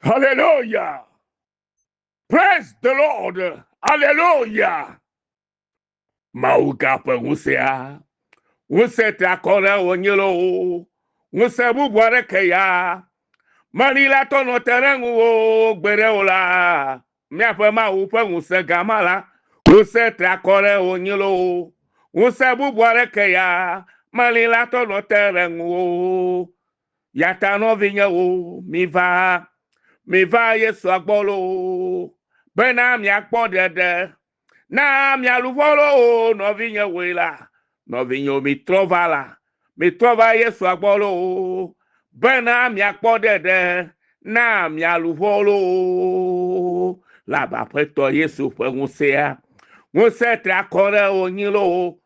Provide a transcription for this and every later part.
Hallelujah. Praise the Lord. Hallelujah. Mawu gã ƒe ŋusẽa. Ŋusẽ triakɔ ɖe wònye loo. Ŋusẽ bubu aɖeke ya. Meli la tɔ nɔ te ɖe ŋuwò gbeɖe o la. Míaƒe Mawu ƒe ŋusẽ gã ma la. Ŋusẽ triakɔ ɖe wònye loo. Ŋusẽ bubu aɖeke ya. Meli la tɔ nɔ te ɖe ŋuwò. Yata nɔvinyewo, miva, miva Yesua gbɔ loo, bena miakpɔ ɖeɖe na mia luʋɔ loo, nɔvinyewoe la, nɔvinyewo mitrɔ va la, mitrɔ va Yesua gbɔ loo, bena miakpɔ ɖeɖe na mia luʋɔ loo. Le abe Aƒetɔ Yesu ƒe ŋusẽa, ŋusẽ triakɔ ɖe wònyi loo,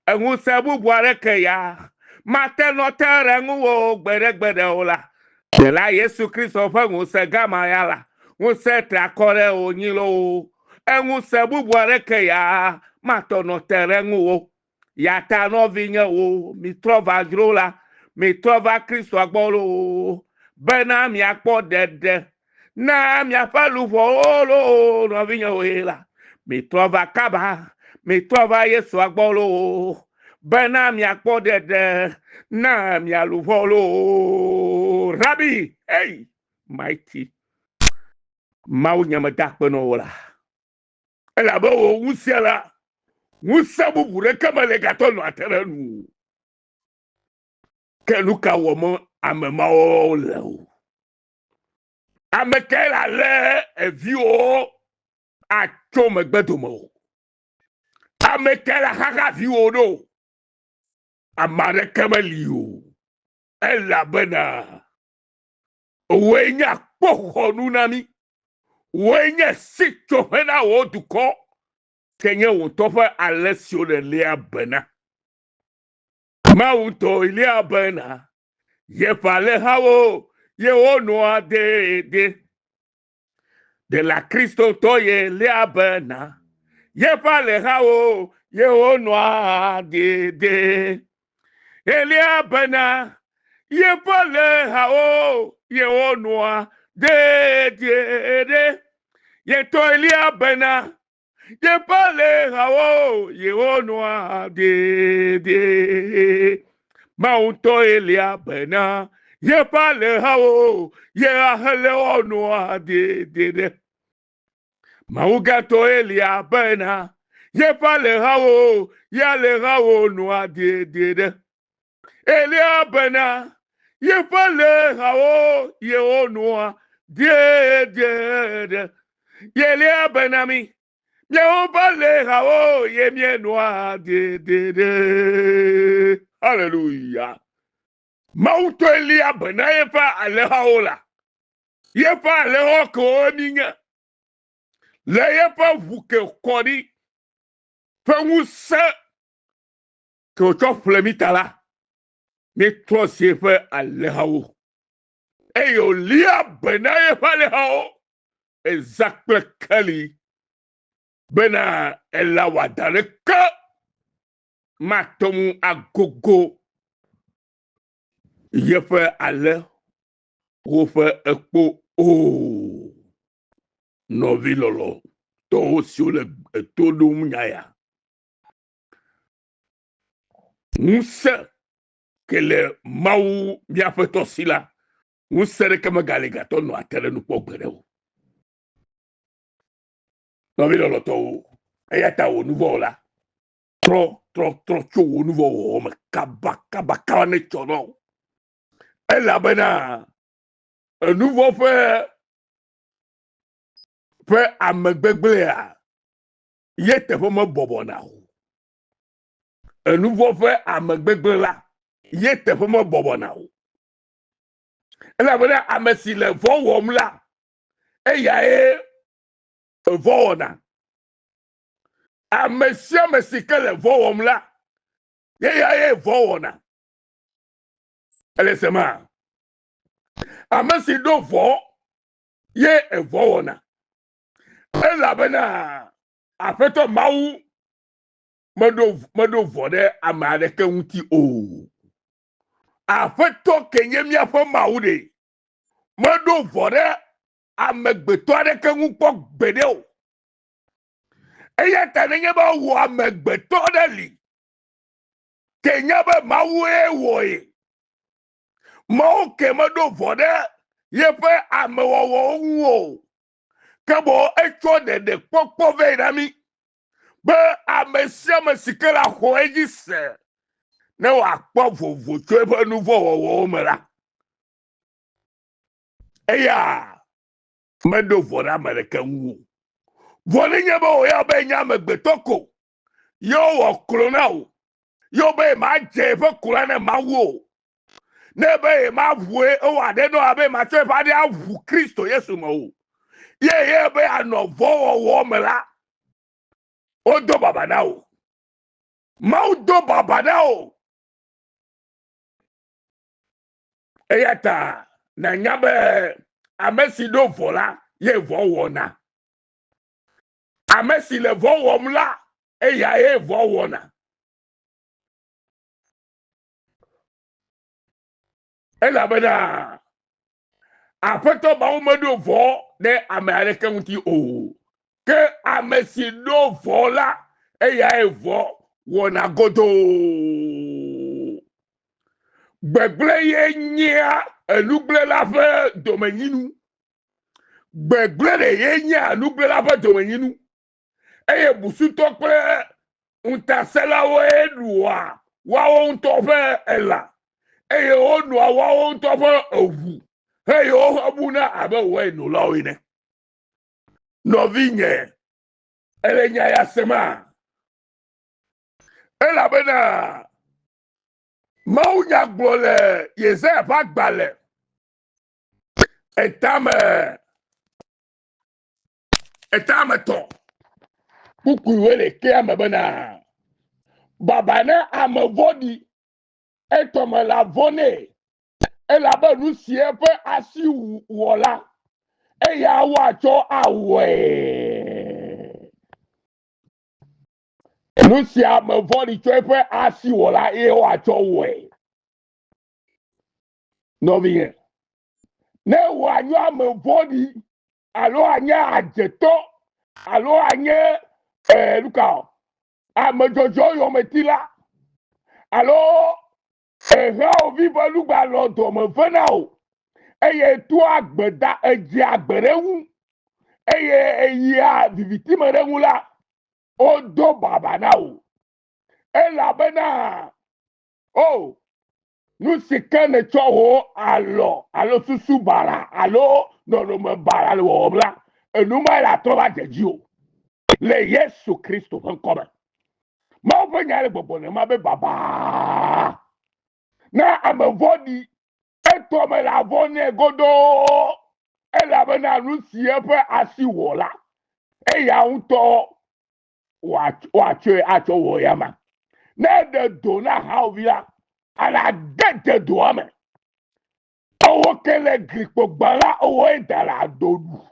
Ŋusẽ bubu aɖeke ya mate nɔ te ɖe ŋuwò gbeɖegbeɖe o la. Ɖela Yesu Kristo ƒe ŋusẽ gama ya la, ŋusẽ triakɔ ɖe wònyi loo. Ŋusẽ bubu aɖeke ya matɔ nɔ te ɖe ŋuwò. Yata nɔvinyewo, mitrɔ va dzro la, mitrɔ va Kristoa gbɔ loo, bena miakpɔ ɖeɖe na miaƒe luʋɔwo loo, nɔvinyewoe la, mitrɔ va kaba, mitrɔ va Yesua gbɔ loo, bena miakpɔ ɖeɖe na mia luʋɔ loo. Rabi, hey, mighty. Mawu nye meda akpe na wò la, elabe wò ŋusẽ la, ŋusẽ bubu ɖeke mele gatɔ nɔa te ɖe enu o. Ke nu ka wɔm ame mawo le o? Ame kae le alé eviwo atso megbe dome o? Ame kae le axaxa viwo ɖo? Ame aɖeke meli o, elabena wòe nye akpoxɔnu na mí, wòe nye sitsoƒe na wò dukɔ, ke nye wò ŋutɔ ƒe ale siwo nèléa be na. Mawu ŋutɔ léa be na yeƒe alẽhawo ye wonɔa dede. Ɖela Kristotɔ ye léa be na yeƒe alẽhawo ye wonɔa dede. Eléa be na yeƒe alẽhawo ye wonɔa dede. Yetɔ eléa be na yeƒe alẽhawo ye wonɔa dedie. Mawu ŋutɔ elia bena yeƒe alẽhawo ye ahele wonɔa dedie ɖe. Mawu gatɔ elia bena yeƒe alẽhawo ye alẽhawo nɔa dedie ɖe. Elia bena yeƒe alẽhawo ye wonɔa dedie ɖe. Yelia bena mi miawo ƒe alẽhawo ye mienɔa dedie ɖe. Haleluya. Mawu tɔ Elia bena yeƒe alẽhawo la, yeƒe alẽhawo kewo míenye le yeƒe ʋu ke kɔ ɖi ƒe ŋusẽ ke wòtsɔ ƒle mí ta la, míetrɔ zi eƒe alẽhawo, eye wòlia be na eƒe alẽhawo eza kple keli bena elã wɔadã ɖeke mate ŋu agogo yeƒe alẽwo ƒe ekpo o. Nɔvi lɔlɔ̃tɔwo siwo le eto ɖom nya ya, Ŋusẽ ke le Mawu mía Aƒetɔ si la, ŋusẽ ɖeke megali gatɔ nɔ ate ɖe nu kpɔ gbeɖe o. Nɔvi lɔlɔ̃tɔwo, eya ta wò nuvɔ̃wo la, trɔ trɔ trɔ tso wò nuvɔ̃ wɔwɔ me kaba kaba kaba ne tsɔ nɔ. Elabena enuvɔ̃ ƒe ƒe amegbegblẽa ye teƒe mebɔbɔna o. Enuvɔ̃ ƒe ame gbegblẽ la, ye teƒe mebɔbɔna o. Elabena ame si le vɔ̃ wɔm la, eyae vɔ̃ wɔna. Ame sia ame si ke le vɔ̃ wɔm la, eyae vɔ̃ wɔna. Ele sema? Ame si ɖo vɔ̃ ye evɔ̃ wɔna. Elabena Aƒetɔ Mawu meɖo meɖo vɔ̃ ɖe ame aɖeke ŋuti o. Aƒetɔ ke nye míaƒe Mawu ɖe, meɖo vɔ̃ ɖe amegbetɔ aɖeke ŋu kpɔ gbeɖe o. Eya ta nenye be wò amegbetɔ ɖe li, ke nya be Mawue wɔe. Mawu ke meɖo vɔ ɖe yeƒe amewɔwɔwo ŋu o, ke boŋ etsɔ ɖeɖekpɔkpɔ vɛ na mí be ame sia ame si ke la xɔ edzi se ne wòakpɔ vovo tso eƒe nu vɔ̃ wɔwɔwo me la, eya meɖo vɔ̃ ɖe ame ɖeke ŋu o. Vɔ nenye be wò ya be nye amegbetɔ ko ye wowɔ klo na wò, ye wobe yemadze yeƒe klo la ne Mawu o, ne be yemaʋue ewɔ aɖe nɔ abe matsɔ eƒe aɖe aʋu Kristo Yesu me o, ye ye be anɔ vɔ̃wɔwɔ me la, wodo baba na wò. Mawu do baba na wò. Eya ta nànya be ame si ɖo vɔ̃ la, ye vɔ̃ wɔna. Ame si le vɔ̃ wɔm la, eyae vɔ̃ wɔna. Elabena Aƒetɔ Mawu meɖo vɔ̃ ɖe ame aɖeke ŋuti o, ke ame si ɖo vɔ̃ la, eyae vɔ̃ wɔna godoo. Gbegblẽ ye nyea enugblẽla ƒe domenyinu. Gbegblẽ ɖe ye nyea nugblẽla ƒe domenyinu. Eye busutɔ kple ŋutasẽlawoe ɖua woawo ŋutɔ ƒe elã, eye wonoa woawo ŋutɔ ƒe eʋu heye woƒe na abe wainolawo ene. Nɔvinye, ele nya ya sema? Elabena Mawunya gblɔ le Yesaya ƒe agbalẽ etame etame tɔ kpukpui wuiɖekɛa me bena, Baba na ame vɔ̃ɖi, etɔme la vɔ̃ nɛ, elabe nu si eƒe asi wɔ la, eya woatsɔ awɔe. Nu si ame vɔ̃ɖi tsɔ eƒe asi wɔ la, eye woatsɔ wɔe. Nɔvinye, ne wò anyo ame vɔ̃ɖi alo anye adzetɔ alo anye eh, nuka o, ame dzɔdzɔ yɔmetila alo ehawòvi ƒe nugbalɔ dɔme vena o eye toa gbe da edzea agbe ɖe eŋu eye eyia viviti me ɖe eŋu la, wodo baba na wò elabena o nu si ke nètsɔ wò alɔ alo susu bara alo nɔnɔme bara le wɔwɔm la, enu ma le atrɔ va dze dziwò le Yesu Kristo ƒe ŋkɔ me. Mawu ƒe nya le gbɔgbɔ nema be babaa na ame vɔ̃ɖi etɔ me le avɔ nɛ godoo elabena nu si eƒe asi wɔ la eya ŋutɔ woatsɔe atsɔ wɔ ya ma. Ne eɖe do na hawòvi la, ale ade de doa me. Ewo ke le glikpo gbã la, ewoe da le ado ɖu.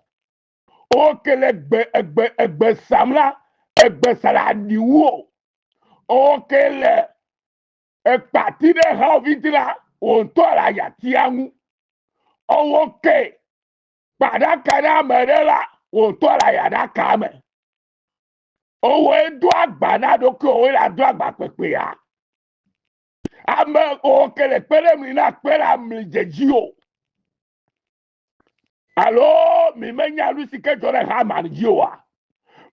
Ewo ke le egbe egbe egbe sam la, egbe sa le aɖi wu o. Ewo ke le ekpati ɖe hawòvi ŋuti la, wò ŋutɔ le ayatia ŋu. Ewo ke kpa aɖaka ɖe ame ɖe la, wò ŋutɔ le ayaɖaka me. Owòe do agba na ɖokuiwò, wòe la do agba kpekpea. Ame wò ke le kpe ɖe mli na kpe la mli dze dzi o. Alo mi menya nu si ke dzɔ ɖe Haman dzi oa?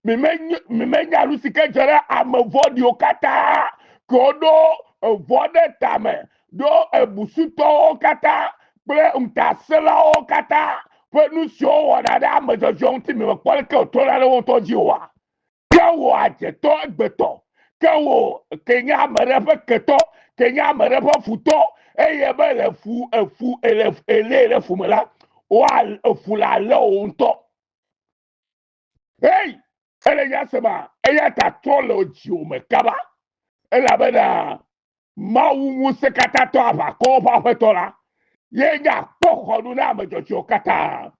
Mi menya mi menya nu si ke dzɔ ɖe ame vɔ̃ɖiwo katã ke woɖo evɔ ɖe tame ɖo ebusutɔwo katã kple ŋutasẽlawo katã ƒe nu siwo wowɔna ɖe ame dzɔdzɔewo ŋuti mi mekpɔ leke wòtrɔna ɖe wo ŋutɔ dzi oa? Ke wò adzetɔ egbetɔ, ke wò ke nye ame ɖe ƒe ketɔ, ke nye ame ɖe ƒe futɔ, eye be le fu efu ele elée ɖe fu me la, woa efu le alé wò ŋutɔ. Hei, ele nya sema, eya ta trɔ le dziwò me kaba, elabena Mawu ŋusẽkatãtɔ aʋakɔwo ƒe aƒetɔ la, ye nye akpɔxɔnu na ame dzɔdzɔewo katã.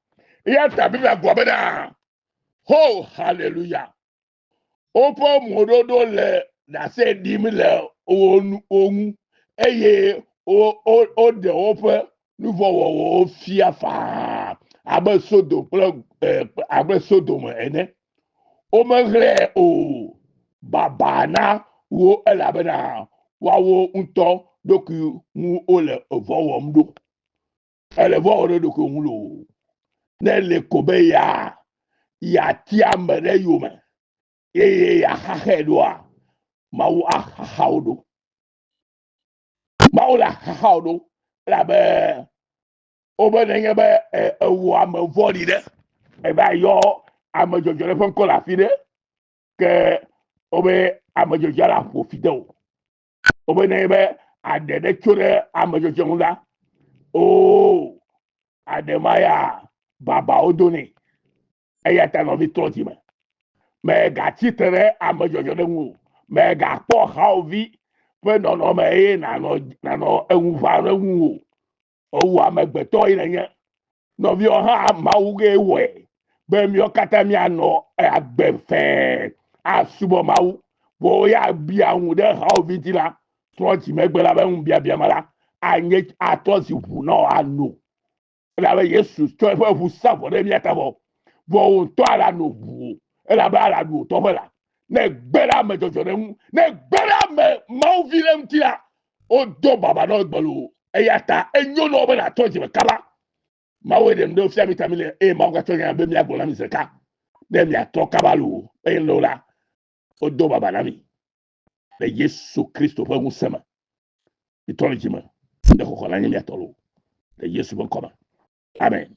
Eya ta Biblia gblɔ bena, Ho, haleluya! Woƒe moɖoɖo le ɖase ɖim le wo wo ŋu eye woɖe woƒe nuvɔ̃wɔwɔwo fia faa. abe Sodom kple abe Sodom ene. Womeɣlae o. Baba na wo elabena woawo ŋutɔ ɖokui ŋu wole vɔ̃ wɔm ɖo. Ele vɔ̃ wɔm ɖe ɖokui ŋu loo. Ne ele ko be ya yeati ame ɖe yome eye yeaxaxae ɖoa, Mawu axaxa wo ɖo. Mawu le axaxa wo ɖo elabe wobe nenye be ewɔ ame vɔ̃ɖi ɖe, eva yɔ ame dzɔdzɔe ɖe ƒe ŋkɔ le afi ɖe, ke wobe ame dzɔdzɔe la ƒo fi de o. Wobe nenye be aɖe ɖe tso ɖe ame dzɔdzɔe ŋu la, oo, aɖe ma ya babawo do nɛ. Eya ta nɔvi trɔ dzi me. Mègatsi tre ɖe ame dzɔdzɔe ɖe ŋu o. Mègakpɔ hawòvi ƒe nɔnɔme eye nànɔ nànɔ eŋu ʋãm ɖe eŋu o. Ewò amegbetɔ ye nènye. Nɔviwò hã Mawu gee wɔe be míawo katã míanɔ agbe fɛɛ asubɔ Mawu. Vɔ wò ya bia ŋu ɖe hawòvi dzi la, trɔ dzi megbe la be ŋubiabia ma la anye atrɔ zi ʋu na wò ano. Elabe Yesu tsɔ eƒe ʋu sa vɔ ɖe mía ta vɔ. Vɔ wò ŋutɔ ala no ʋu o, elabe ala ɖu wò tɔ ƒe lã. Ne ègbe ɖe ame dzɔdzɔ ɖe ŋu, ne ègbe ɖe ame Mawu vi ɖe ŋuti la, wodo baba na wò gbe loo. Eya ta enyo na wò be nàtrɔ dzime kaba. Mawue ɖe nu ɖewo fia mí ta míle eye Mawu gatsɔ nya be míagblɔ na mi zi ɖeka ne miatrɔ kaba loo. Eye ne la, wodo baba na mi le Yesu Kristo ƒe ŋusẽ me. Mitrɔ ɖe dzime ne xɔxɔ nanye mia tɔ loo le Yesu ƒe ŋkɔ me. Amen.